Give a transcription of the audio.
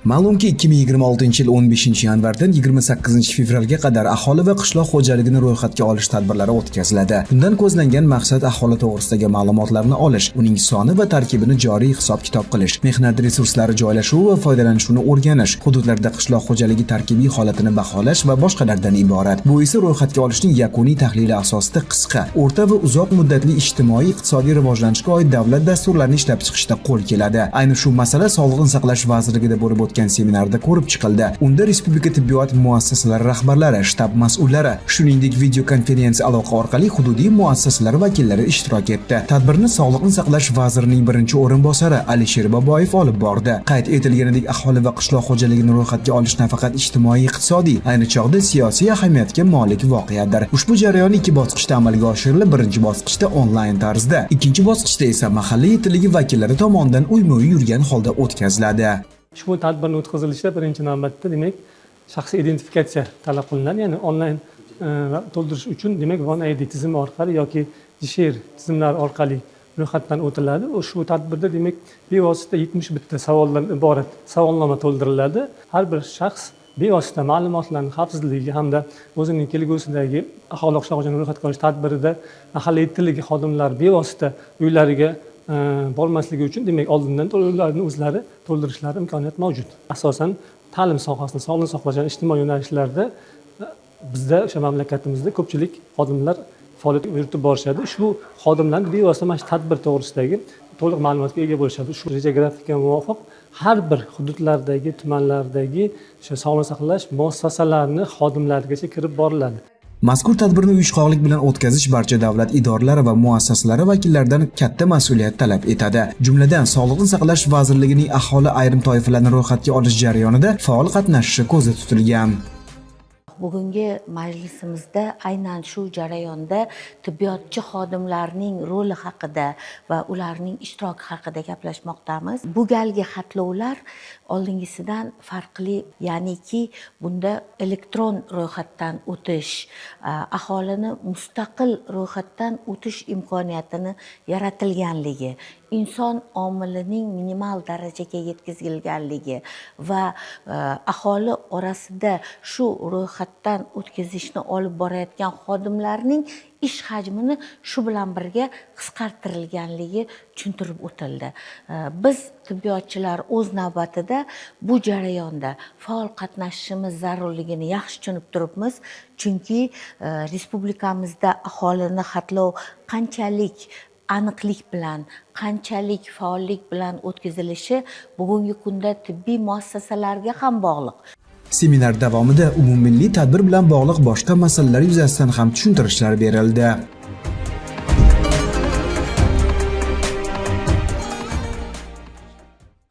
Ma'lumki, 2026-yil 15-yanvardan 28-fevralga qadar aholi va qishloq xo'jaligini ro'yxatga olish tadbirlari o'tkaziladi. Bundan ko'zlangan maqsad aholi to'g'risidagi ma'lumotlarni olish, uning soni va tarkibini joriy hisob-kitob qilish, mehnat resurslari joylashuvi va foydalanishini o'rganish, hududlarda qishloq xo'jaligi tarkibiy holatini baholash va boshqalardan iborat. Bu esa ro'yxatga olishning yakuniy tahlili asosida qisqa, o'rta va uzoq muddatli ijtimoiy iqtisodiy rivojlanishga oid davlat dasturlarini ishlab chiqishda qo'l keladi. Ayni shu masala Sog'liqni saqlash vazirligida bo'lib o'tgan seminarda ko'rib chiqildi. Unda respublika tibbiyot muassasalari rahbarlari, shtab mas'ullari, shuningdek videokonferensiya aloqa orqali hududiy muassasalar vakillari ishtirok etdi. Tadbirni Sog'liqni saqlash vazirining birinchi o'rinbosari Alisher Boboyev olib bordi. Qayd etilganidek, aholi va qishloq xo'jaligini ro'yxatga olish nafaqat ijtimoiy iqtisodiy, ayni chog'da siyosiy ahamiyatga molik voqeadir. Ushbu jarayon ikki bosqichda amalga oshirilib, birinchi bosqichda onlayn tarzda, ikkinchi bosqichda esa mahalla yetiligi vakillari tomonidan uyma-uy yurgan holda o'tkaziladi. Ushbu tadbirni o'tkazilishida birinchi navbatda, demak, shaxsiy identifikatsiya talab qilinadi, ya'ni onlayn to'ldirish uchun, demak, One ID tizimi orqali yoki GShare tizimlari orqali ro'yxatdan o'tiladi. Ushbu tadbirda, demak, bevosita 71 ta savoldan iborat savolnoma to'ldiriladi. Har bir shaxs bevosita ma'lumotlarni xavfsizligi hamda o'zining kelgusidagi aholi, qishloq xo'jaligini ro'yxatga olish tadbirida mahalla yetiligi xodimlari bevosita uylariga bormasligi uchun, demak, oldindan to'lovlarni o'zlari to'ldirishlari imkoniyat mavjud. Asosan ta'lim sohasida, sog'liqni saqlash va ijtimoiy yo'nalishlarda bizda, o'sha mamlakatimizda ko'pchilik xodimlar faoliyat yuritib borishadi. Ushbu xodimlarni bevosita mana shu tadbir to'g'risidagi to'liq ma'lumotga ega bo'lishadi. Ushbu reja grafikka muvofiq har bir hududlardagi, tumanlardagi o'sha sog'liqni saqlash muassasalarini xodimlarigacha kirib boriladi. Mazkur tadbirni uyushqoqlik bilan o'tkazish barcha davlat idoralari va muassasalari vakillaridan katta mas'uliyat talab etadi. Jumladan, Sog'liqni saqlash vazirligining aholi ayrim toifalarni ro'yxatga olish jarayonida faol qatnashishi ko'zda tutilgan. Bugungi majlisimizda aynan shu jarayonda tibbiyotchi xodimlarning roli haqida va ularning ishtiroki haqida gaplashmoqdamiz. Bu galgi xatlovlar oldingisidan farqli, ya'niki bunda elektron ro'yxatdan o'tish, aholini mustaqil ro'yxatdan o'tish imkoniyatini yaratilganligi, inson omilining minimal darajaga yetkazilganligi va aholi orasida shu ro'yxatdan o'tkazishni olib borayotgan xodimlarning ish hajmini shu bilan birga qisqartirilganligi tushuntirib o'tildi. Biz, tibbiyotchilar, o'z navbatida bu jarayonda faol qatnashishimiz zarurligini yaxshi tushunib turibmiz, chunki respublikamizda aholini xatlov qanchalik aniqlik bilan, qanchalik faollik bilan o'tkazilishi bugungi kunda tibbiy muassasalarga ham bog'liq. Seminar davomida umummilliy tadbir bilan bog'liq boshqa masalalar yuzasidan ham tushuntirishlar berildi.